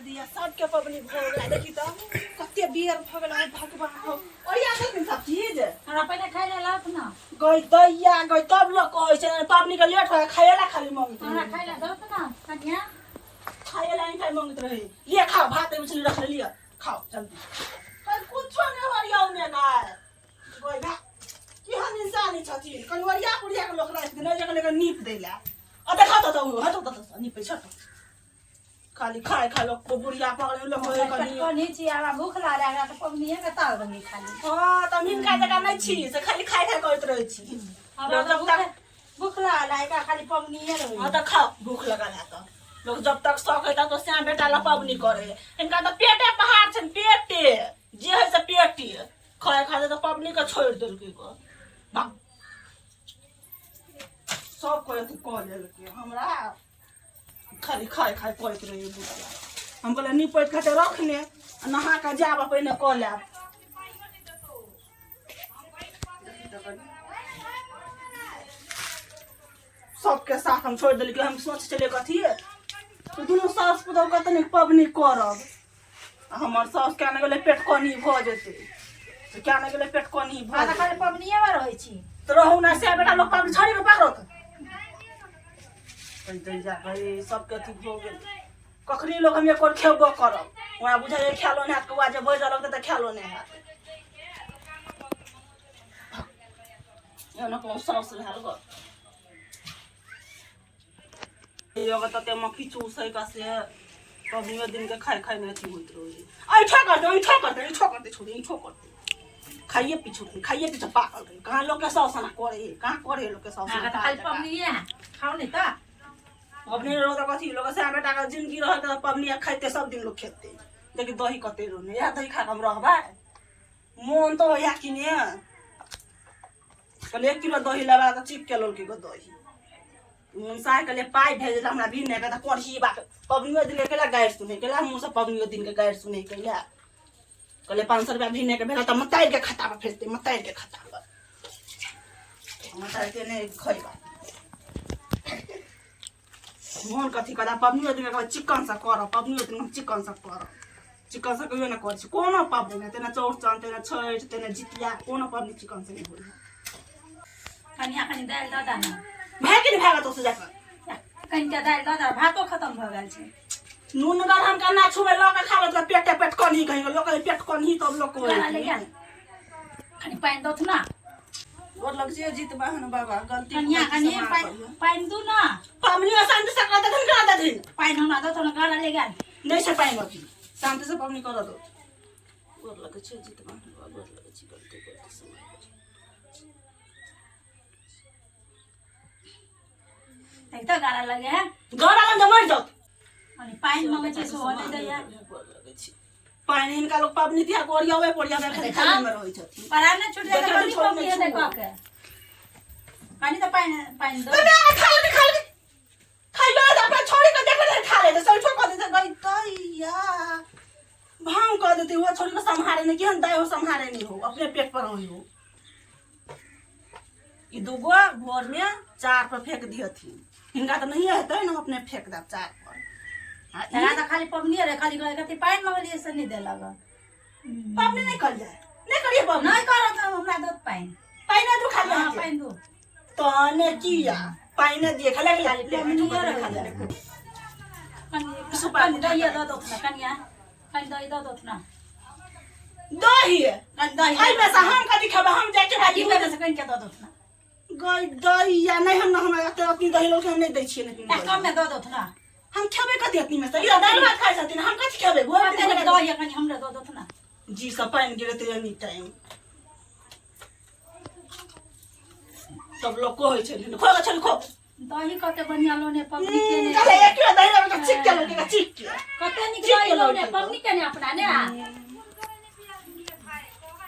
दिया सबके पबनी भऽ गेलै। देखी तऽ कते बेर भऽ गेलै। भगवान हो, ओरिया देलखिन सब चीज। हमरा पहिने खाइ लए लाथ ना। गई दैया गई, तब लोग कहै छै पबनी के लेट हो, खाए ला खाली मंगैत हमरा रहे। खाइ लए दौत ना कनिया। खाए ला एनी मंगैत रहे। लिए खाओ, भात मछली रख ले, लिअ खाओ जल्दी। कल कुछो नहि ओरियाउ ने गाय गई भा केहन इंसानी छथिन। कनि ओरिया पुरिया के लोक राखि देने जगह लेकर नीप दै ला। आ देखा तऽ हटो तऽ नीपै छटो खाली खाए खा लोग को बुढ़िया पकड़े लोग होए कनी। कनी छी, हमरा भूख लागल है, हमरा तऽ पबनिए के ताल बनी खाली। हाँ, तऽ हम हिनका जकाँ नहि छी से खाली खाय खाय करैत रहै छी। हमरा लोग तऽ जब तक भूख लागल है, एकरा खाली पबनिए रहै। हाँ तऽ खाओ, भूख लगल है तऽ लोग जब तक शौक है तब तो श्याम बेटा ला पबनी करे। हिनका तऽ पेटे पहाड़ छनि, पेटे जे है से पेटे खाए खाए तऽ पबनी के छोड़ि देलकै गो। वाह, सब कोई अथी कऽ लेलकै, हमरा खाली खाय खाय करैत रहियै बुढ़िया। हम कहलियै निपैत खाते रखने आ नहा कऽ जायब आ पहिने कऽ लेब। सबके साथ हम छोड़ि देलियै। हम सोच छलियै कथी तऽ दुनू सास पुतहु कते नीक पबनी करब आ हमर साउस क्या ने गेलै पेट कनी भऽ जेतै तऽ क्या ने गेलै पेट कनी भऽ अहाँ तऽ जेतै। खाली पबनिए मे रहै छी। तऽ रहू ने से बेटा, लोक पबनी छड़ी के पकड़त दैया सबके अथी भऽ गेल। कखनी लोक हम एक खेबो करब, वएह बुझाइए खेलो नहि हैत। कौआ जे बजऽ लगतै तऽ खेलो नहि हैत। एहन कोनो साउस भेल गऽ एगो तते मक्खी चूसै का से पबनियो दिन के खाय खाय नहि अथी होइत रहै। ऐठो करतै, ऐठो करतै, ऐठो करतै, छोड़ी ऐठो करतै, खाइए पीछू, खाइए पीछू पागल रहै। कहाँ लोक के साउस एना करे है? कहाँ करे है लोक के साउस? अहाँके तऽ खाली पबनिए है, खाउ नहि तऽ। पबनी रहो तऽ कथी लोक से बेटा के जिंदगी रहत तऽ पबनी खाइते सब दिन लोक खेतै। देखी दही कते रहने, इएह दही खा कऽ हम रहबै? मोन तऽ होइया कि ने कहलियै 1 किलो दही लेबा तऽ चिप के लेलकै गो दही। मुनसा कहलियै पाइ भेज हमरा भी नहि तऽ करही बात। पबनियो दिन के केला गारि सुनै केला मुँहसँ, पबनियो दिन के गारि सुनै केला। कहलियै 500 रुपया भी नहि के भेल तऽ मतारि के खाता पर भेजतै, मतारि के खाता पर मतारि के नहि खैबा। मोन कथी करा पबनियो दिन के चिकन से करब, पबनियो दिन हम चिकन से करब। चिकन से कहियो नहि करै छी कोनो पबनी नहि, तेना चौड़चन, तेना छठि, तेना जितिया, कोनो पबनी चिकन से नहि होइ। कनिया, कनि दालि दऽ दऽ ने। भए कि नहि भए गेल से जाकऽ? कनिके दालि दऽ दऽ, भातो खतम भऽ गेल छै। नून गल हम केना छुबै? लऽ कऽ खाबै तऽ पेटे पेट कनही कहीं लोक पेट कनही तब लोक गाना ले गेल, कनि पानि दौथ ना। गोर लग जे जीत बहन बाबा, गलती कनिया, कनि पानि दू ना। पबनी शांति से कर देथिन, करा देथिन। पानि हमरा दौथ ना, गाना ले गेल। नहि छै पानि अभी, शांति से पबनी कर दो। गोर लगे छै जीत बहन बाबा, गोर लगे छै, गलती गलती से माफ करी। देख तऽ गारा लगे है। गारा लग तऽ मरि जाओ। कनि पानि मंगै छै सेहो नहि दैया। गोर लगे छै। पानि हिनका लोक पबनी तिहार के ओरियावे पोरियावे खाली खाली में रहै छथिन। पढ़ाइ नहि छूट जाए तऽ देखियौ, कनि छोड़ू, पबनी हेतै छू। कऽ के कनि तऽ पानि पानि दो। तऽ नहि खा ले, खा ले, खाइयो तऽ अपना छोड़ी के देखे नहीं, खा ले तऽ सब कऽ देते गई दैया भाव कऽ देते। वो छोड़ी के सम्हारे नहीं केहन दाय हो, सम्हारे नहीं हो, अपने पेट पर होई हो। ई दूगो भोर में चार पर फेंक दिहथिन, हिनका तऽ नहिए हेतै ने, अपने फेंक देब चार पर। आ ई एकरा तऽ खाली पबनिए रहै, खाली कहै कथी पानि मंगलियै से नहि देलक। पबनी नहि करियै, नहि करियै पबनी। नहि करत तऽ हमरा दो पानि। पानि दू खाली। हँ। अहाँके। पानि दू। तहने किया पानि दिए खाली खाली पबनिए रहै। कनि सुपारी कनि दहिए दऽ दौथ ने कनिया, कनि दही दऽ दौथ ने। दही? कनि दही। एहिमे से हम कथी खेबै? हम जाइ के की भेलै से कनिके दऽ दौथ ने। गई दैया नहि, हम हमरा एते अपनी दही लोक हम नहि दै छियै ने। आ कमे दऽ दौथ ने। हम खेबै कथी अपनी में से? ई दालि भात खाइ छथिन, हम कथी खेबै भोर? कते नीक दही कनि हमरे दऽ दौथ ने। जी सब पानि गिरतै एनी टाइम तब लोक कहै छै खो छल खो। दही कते बढ़िया लोने पबनी के ने। कहले 1 किलो दही लेबै तऽ चिक के लोक चिक के। कते नीक चिक दही के लोने लौटै। पबनी के ने अपना ने।